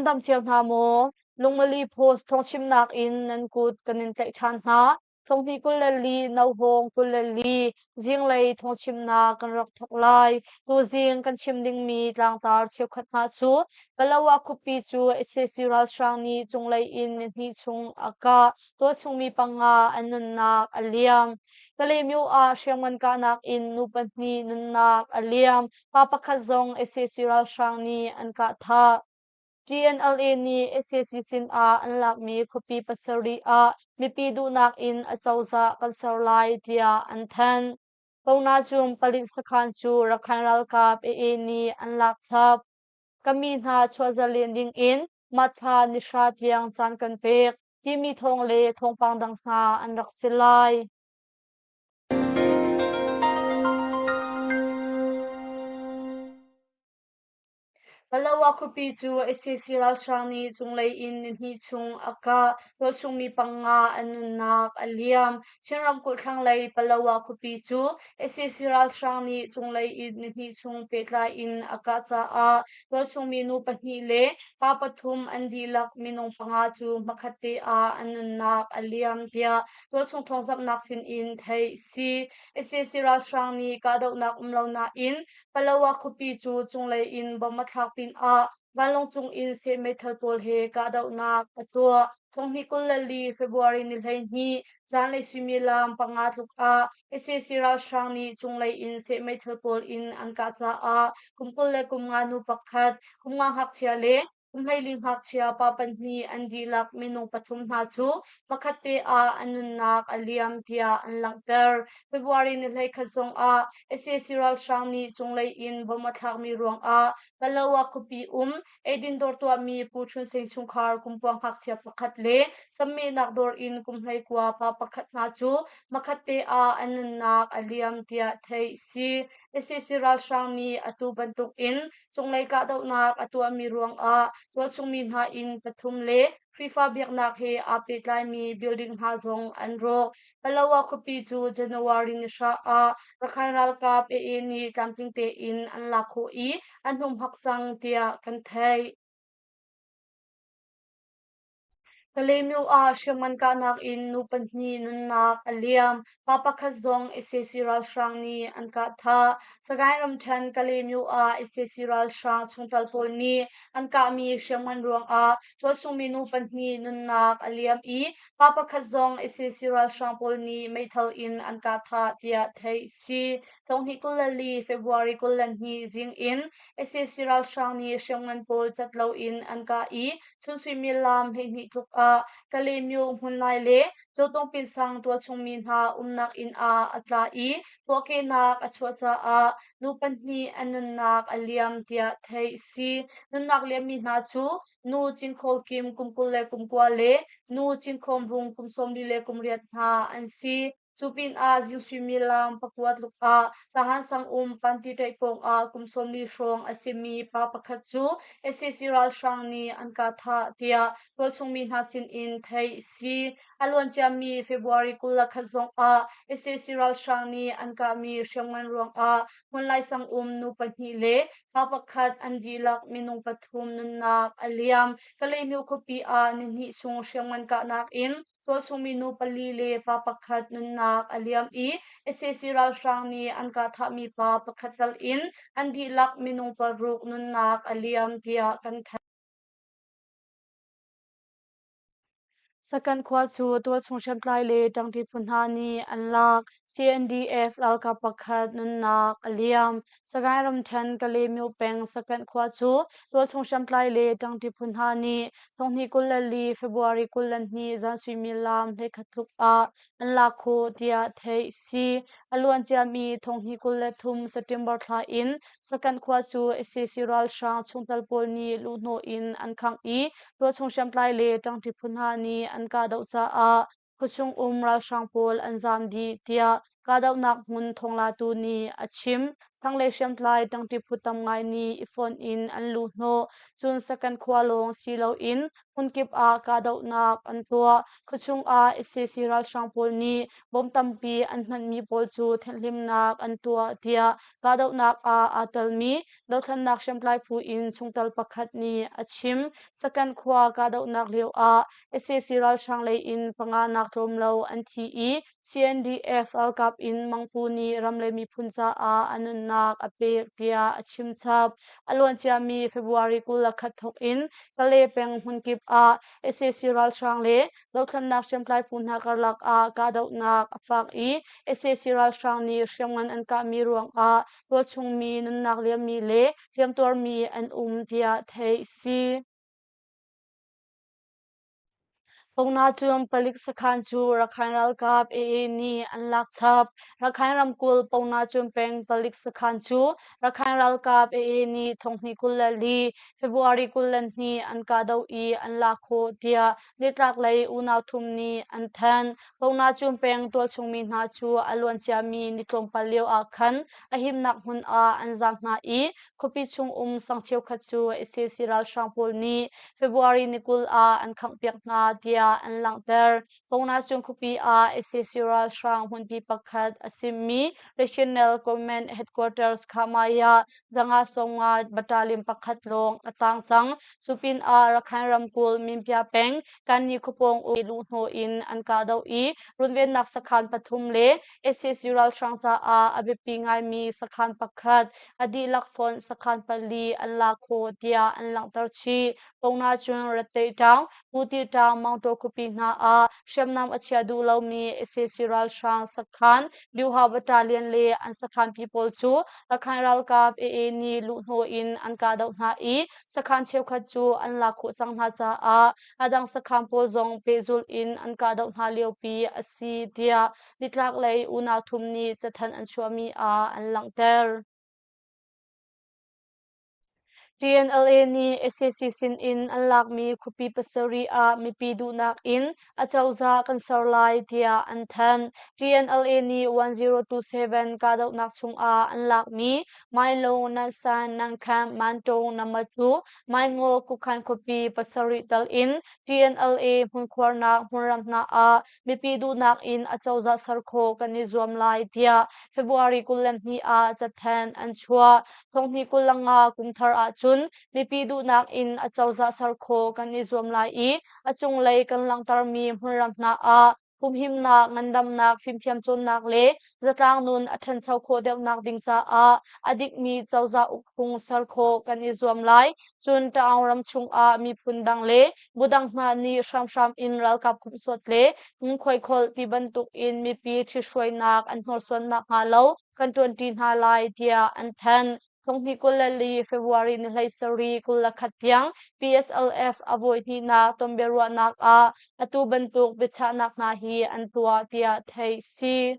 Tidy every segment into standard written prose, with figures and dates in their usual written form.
dam cio hna maw? Lungmali Post thawngchimnak in nan kut kan in tlaih ṭhan hna. Thonghnih 24 Nohawng 24 zinglei thawngchimnak kan rak thawk lai. Tuzing kan chim dingmi tlangtar cheukhat hna cu Palawa khuapi cu sac ralhrang nih cunglei in nihnih chung a kah. Tualchungmi panga an nunnak a liam. Kalaymyo ah hriamngan kahnak in nu pahnih nunnak a liam. Pa pakhat zong sac ralhrang nih an kah thah. TNLA nih sac sinah an lakmi khuapi pasarih ah mipi duhnak in acozah kan ser lai tiah an thanh. Ponacung palik sakhan cu Rakhine ralkap AA nih an lak chap. Ka mi hna chuah zalen ding in Matthla nihra tiang caan kan pek timi thawng le thawngpang dang hna an rak si lai. Palawa khuapi cu sac ralhrang nih cunglei in nihnih chung a kah. Tualchungmi panga an nunnak a liam. Chin ramkulh thlanglei Palawa khuapi cu sac ralhrang nih cunglei in nihnih chung pehtlai in a kah caah tualchungmi nu pahnih le pa pathum an dihlak minung panga cu hmakhat te ah an nunnak a liam tiah tualchung thawngzamhnak sinin theih a si. Sac ralhrang nih kahdohnak um lo nain Palawa khuapi cu cunglei in bomb a thlak pinah vanlawng cung in seh meithal pawl he kahdohnak a tuah. Thonghnih 24 February ni 12 zanlei suimilam panga tluk ah sac ralhrang nih cunglei in seh meithal pawl in an kah caah kum 25 nu pakhat, kum nga ngakchia le Kum 14 ngakchia pa pahnih an dihlak minung pathum hna cu pakhat te ah an nunnak a liam tiah an langhter. February ni 11 zongah sac ralhrang nih cunglei in bomb a thlakmi ruangah Palawa khuapi um eidin dawr tuahmi Pu Chun Sing chungkhar kumpuang ngakchia pakhat le sammehnak dawr in kum 19 pa pakhat hna cu hmakhat te ah an nunnak a liam tiah theih a si. Sac ralhrang nih atu bantukin Cunglei kahdohnak a tuahmi ruangah tualchungmi hna inn pathum le Khrihfa biaknak he aa pehtlaimi building hna zong an rawk. Palawa khuapi cu January ni hra ah Rakhine ralkap AA nih tlamtling tein an lak khawh i an humhak cang tiah kan theih. Kalaymyo ah hriamngan kahnak in nu pahnih nunnak a liam. Pa pakhat zong sac ralhrang nih an kah thah. Sagaing ramṭhen Kalaymyo ah sac ralhrang chungtel pawl nih an kahmi hriamngan ruangah tualchungmi nu pahnih nunnak a liam i pa pakhat zong sac ralhrang pawl nih meithal in an kah thah tiah theih a si. Thonghnih 24 February 22 zing in sac ralhrang nih hriamngan pawl cat loin an kah i chun suimilam 12 tluk ah Kalaymyo hmunlai le Cawtawngpin sang tualchungmi hna umnak inn ah a tla i puahkehnak a chuah caah nu pahnih an nunnak a liam tiah theih a si. Nunnak liammi hna cu nu Cingkhaw Kim kum 29 le nu Cingkhawm Vung kum 48 hna an si. Cu pinah zing suimilam pakua tluk ah Tahan sang um Panti ṭaih pawngah kum 40 hrawng a simi pa pakhat cu sac ralhrang nih an kah thah tiah tualchungmi hna sinin theih a si. A luanciami February 21 zongah sac ralhrang nih an kahmi hriamngan ruangah hmunlai sang um nu pahnih le pa pakhat an dihlak minung pathum nunnak a liam. Kalaymyo khuapi ah nihnih chung hriamngan kahnak in Tualchungmi nu pali le pa pakhat nunnak a liam i sac ralhrang nih an kah thahmi pa pakhat tal in an dihlak minung paruk nunnak a liam tiah kan theih. Sakan khua cu tualchung hriamtlai le ṭangṭi phu hna nih an lak. CNDF ralkap pakhat nunnak a liam. Sagaing ramṭhen Kalaymyo peng Sakanh khua cu tualchung hriamtlai le ṭangṭi phu hna nih thonghnih 24 February 22 zan suimilam 11 tluk ah an lak khawh tiah theih a si. A luanciami thonghnih 23 September thla in Sakanh khua cu sac ralhrang chungtel pawl nih luhhnawh in an khangh i tualchung hriamtlai le ṭangṭi phu hna nih an kahdoh caah khuachung um ralhrang pawl an zaam dih tiah kahdohnak hmun thawnglatu nih a chim. Thlanglei hriamtlai ṭangṭi phu tam ngai nih i fonh in an luhhnawh. Cun Sakan khua lawng si loin hmunkip ah kahdohnak an tuah. Khuachung ah sac ralhrang pawl nih bom tampi an hmanhmi pawl cu thenhhlimnak an tuah tiah kahdohnak ah aa telmi dothlennak hriamtlai phu in chungtel pakhat nih a chim. Sakan khua kahdohnak lioah sac ralhrang lei in panganak tlawm lo an thi i CNDF ralkap in Mangpu nih ram le miphun caah a nunnak a pek tiah a chim chap. A luanciami February 21 thawk in Kalay peng hmunkip ah sac ralhrang le dothlennak hriamtlai phu hna karlak ah kahdohnak a fak i sac ralhrang nih hriamngan an kahmi ruangah tualchungmi nunnak liammi le hliamtuarmi an um tiah theih a si. Pongnacun palik sakhan cu Rakhine ralkap AA nih an lak chap. Rakhine ramkulh Pongnacun peng palik sakhan cu Rakhine ralkap AA nih thonghnih 24 February 22 an kahdoh i an lak khawh tiah nitlaklei unau thum nih an thanh. Pongnacun peng tualchungmi hna cu a luanciami ni tlawmpal lio ah khan a himnak hmun ah an zaam hna i khuapi chung um sang cheukhat cu sac ralhrang pawl nih February ni 20 ah an khanghpiak hna tiah an langhter. Pongnacung khuapi ah sac ralhrang hmunpi pakhat a simi Regional Command Headquarters Khamaya zanga sawmnga battalion pakhat lawng a tang cang. Cu pinah Rakhine ramkulh Minpya peng Kanni khuapawng um luhhnawh in an kahdoh i runvennak sakhan pathum le sac ralhrang caah a biapi ngaimi sakhan pakhat a dihlak fonh sakhan pali an lak khawh tiah an langhter chih. Pongna cun Rattay Town, Puti Town, Mangtaw khuapi hna ah hriamnam a chia duh lomi sac ralhrang sakhan Byuha Battalion le an sakhanpi pawl cu Rakhine ralkap AA nih luhhnawh in an kahdoh hna i sakhan cheukhat cu an lak khawh cang hna caah a dang sakhan pawl zong pehzulh in an kahdoh hna liopi a si tiah nitlaklei unau thum nih cathanh an chuahmi ah an langhter. TNLA nih sac sinin an lakmi khuapi pasarih ah mipi duhnak in acozah kan ser lai tiah an thanh. TNLA nih 1027 kahdohnak chungah an lakmi Mailung, Nansan, Nangkham, Mantong, Namatu, Maingaw, Kukhan khuapi pasarih tal in TNLA hmunkhuarnak hmunram hna ah mipi duhnak in acozah ser khawh kan i zuam lai tiah February 22 ah cathanh an chuah. Thonghnih 25 kumthar ahcun mipi duhnak in acozah ser khawh kan i zuam lai i a cunglei kan langhtermi hmunram hna ah humhimnak, ngandamnak, fimthiam cawnnak le zatlang nun a ṭhancho khawh deuhnak ding caah a dikmi cozah ukphung ser khawh kan i zuam lai. Cun Taung ram chungah miphun dang le budang hna nih hramhram in ralkap khumhsuat le ngunkhuai kholh ti bantuk in mipi ṭhithruainak an hnorsuan nakhnga lo kan ṭuanṭi hna lai tiah an thanh. Thonghnih 24 February ni 17 21 tiang PSLF a voi hnihnak tonbiaruahnak ah atu bantuk biachahnak hna hi an tuah tiah theih si.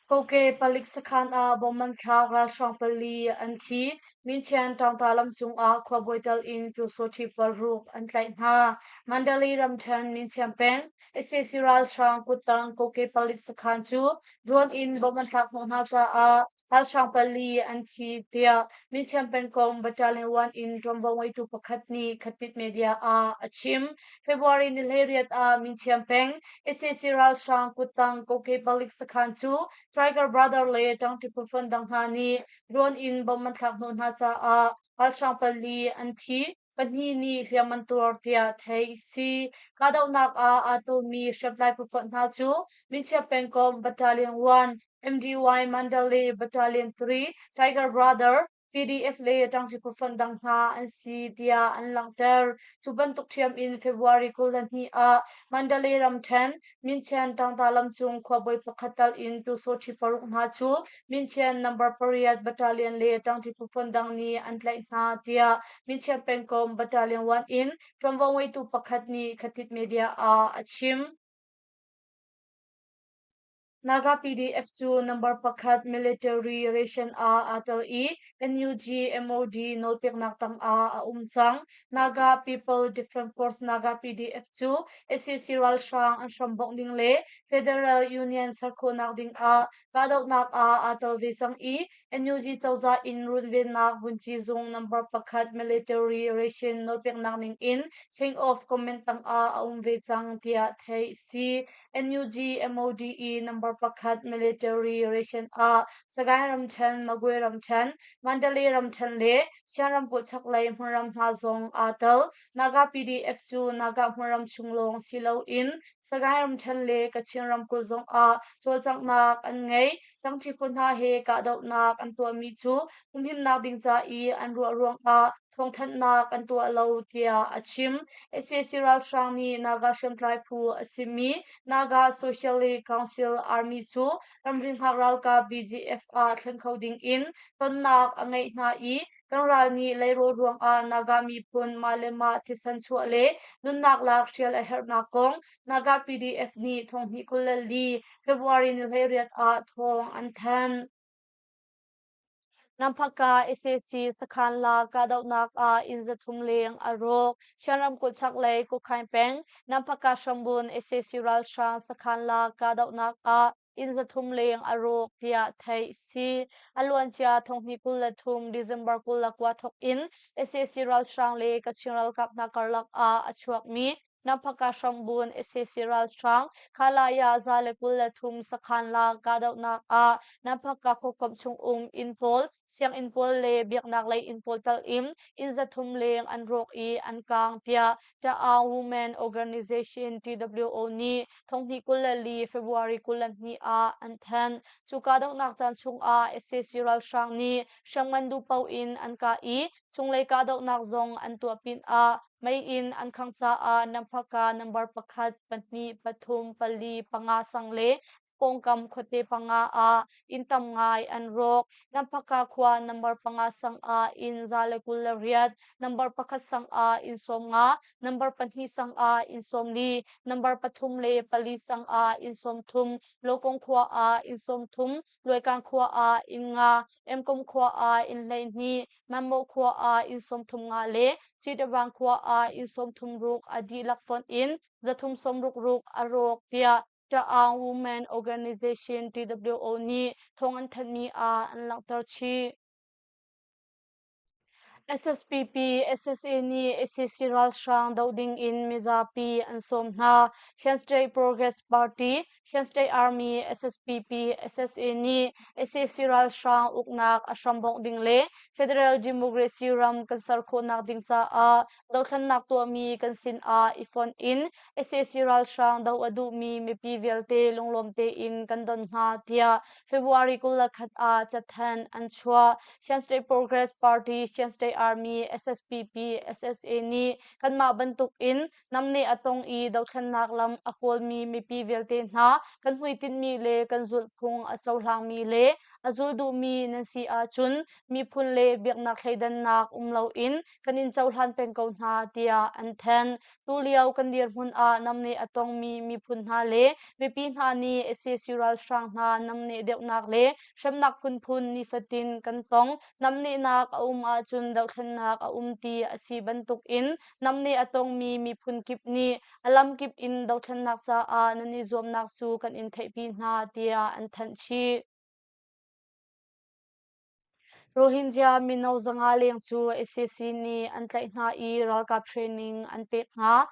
Koke palik sakhan ah bom an thlak ralhrang pali an thi. Minchian Taungta lam cungah khuabawi tal in Pyusawṭhi paruk an tlaih hna. Mandalay ramṭhen Minchian peng sac ralhrang kuttang Koke palik sakhan cu drone in bom an thlak hnawh hna caah ralhrang pali an thi tiah Minchian pengkomh Battalion 1 in ṭuanvo ngeitu pakhat nih Khatit Media ah a chim. February ni 18 ah Minchian peng sac ralhrang kuttang Koke palik sakhan cu Tiger Brother le ṭangṭi phun dang hna nih drone in bom an thlak hnawh hna caah ralhrang pali an thi. Pahnih nih hliam an tuar tiah theih a si. Kahdohnak ah aa telmi hriamtlai phufonh hna cu Minchia pengkomh Battalion 1, MDY Mandalay Battalion 3, Tiger Brother, PDF le ṭangṭi phufonh dang hna an si tiah an langhter. Cu bantuk ṭhiam in February 22 ah Mandalay ramṭhen Minchian Tangta lamcung khuabawi pakhat tal in Pyusawṭhi paruk hna cu Minchian number pariat battalion le ṭangṭi phuphun dang nih an tlaih hna tiah Minchian pengkomh Battalion 1 in ṭuanvo ngeitu pakhat nih Khatit Media ah a chim. Naga PDF cu number pakhat military ration ah aa tel i NUG MOD nawlpeknak tangah a um cang. Naga People Defence Force Naga PDF cu sac ralhrang an hrambongh ding le Federal Union ser khawhnak ding ah kahdohnak ah aa tel ve cang i NUG cozah in runvennak vunci zung number pakhat military ration nawlpeknak ning in chain of command tangah a um ve cang tiah theih a si. NUG MODE number pakhat military ration ah Sagaing ramṭhen, Magwe ramṭhen, Mandalay ramṭhen le Shan ramkulh chaklei hmunram hna zong aa tel. Naga PDF cu Naga hmunram chung lawng si loin Sagaing ramṭhen le Kachin ramkulh zong ah cawlcanghnak an ngei. Tlangṭhi phu hna he kahdohnak an tuahmi cu humhimnak ding ca i an ruah ruangah thawngthanhnak an tuah lo tiah a chim. Sac ralhrang nih Naga hriamtlai phu a simi Naga Socialist Council Army cu ramri hngak ralkap BGF ah thlen kho ding in tonnak a ngeih hna i kan ral nih leirawl ruangah Naga miphun mah le mah thisen chuah le nunnak lak hrial a herhnak kong Naga PDF nih thonghnih 24 February ni 18 ah thawng an thanh. Ramphaka sac sakhan la kahdohnak ah inn 300 leng a rawk. Shan ramkulh chaklei Kukhain peng Namphaka hrambun sac ralhrang sakhan la kahdohnak ah inn 300 leng a rawk tiah theih a si. A luancia thonghnih 23 December 29 thawk in sac ralhrang le Kachin ralkap hna karlak ah a chuakmi Namphaka hrambun sac ralhrang Khalaya 123 sakhan la kahdohnak ah Namphaka khuakomh chung um inn pawl, sianginn pawl le biaknak lei inn pawl tal in inn 300 leng an rawk i an kaang tiah Ta'ang Women Organization TWO nih thonghnih 24 February 22 ah an thanh. Cu kahdohnak caan chungah sac ralhrang nih hriamngan duh paoh in an kah i Cunglei kahdohnak zong an tuah pinah mei in an khangh caah Namphaka number pakhat, pahnih, pathum, pali, panga sang le pawngkam khuate panga ah inn tam ngai an rawk. Namphaka khua number panga sang ah inn 128, number pakhat sang ah inn 50, number pahnih sang ah inn 40, number pathum le pali sang ah inn 30, Lokong khua ah inn 30, Luaikang khua ah inn nga, Emkom khua ah inn 12, Mammoh khua ah inn 35 le Citavang khua ah inn 36 a dihlak fonh in 366 a rawk tiah Ta'ang Women Organization TWO nih thawng an thanhmi ah an langhter chih. SSPP, SSA nih sac ralhrang doh ding in mizapi an sawm hna. Shan State Progress Party, Shan State Army, SSPP, SSA nih sac ralhrang uknak a hrambongh ding le Federal Democracy ram kan ser khawhnak ding caah dothlennak tuahmi kan sin ah i fonh in sac ralhrang doh a duhmi mipi vialte lunglawm tein kan don hna tiah February 21 ah cathanh an chuah. Shan State Progress Party, Shan State Army, SSPP, SSA nih kanmah bantuk in namneh a tong i dothlennak lam a kawlmi mipi vialte hna kan hmuitinhmi le kan zulhphung a cohlangmi le a zul duhmi nan si ahcun miphun le biaknak thleidannak um loin kan in cohlan peng ko hna tiah an then. Tulio kan dirhmun ah namneh a tongmi miphun hna le mipi hna nih sac ralhrang hna namneh deuhnak le hremnak phunphun nifatin kan tong. Namnehnak a um ahcun dohthlennak a um ti a si bantukin namneh a tongmi miphun kip nih a lamkip in dohthlennak caah nan i zuamnak cu kan in theihpi hna tiah an thanh chih. Rohingya mino 500 leng cu sac nih an tlaih hna i ralkap training an pek hna.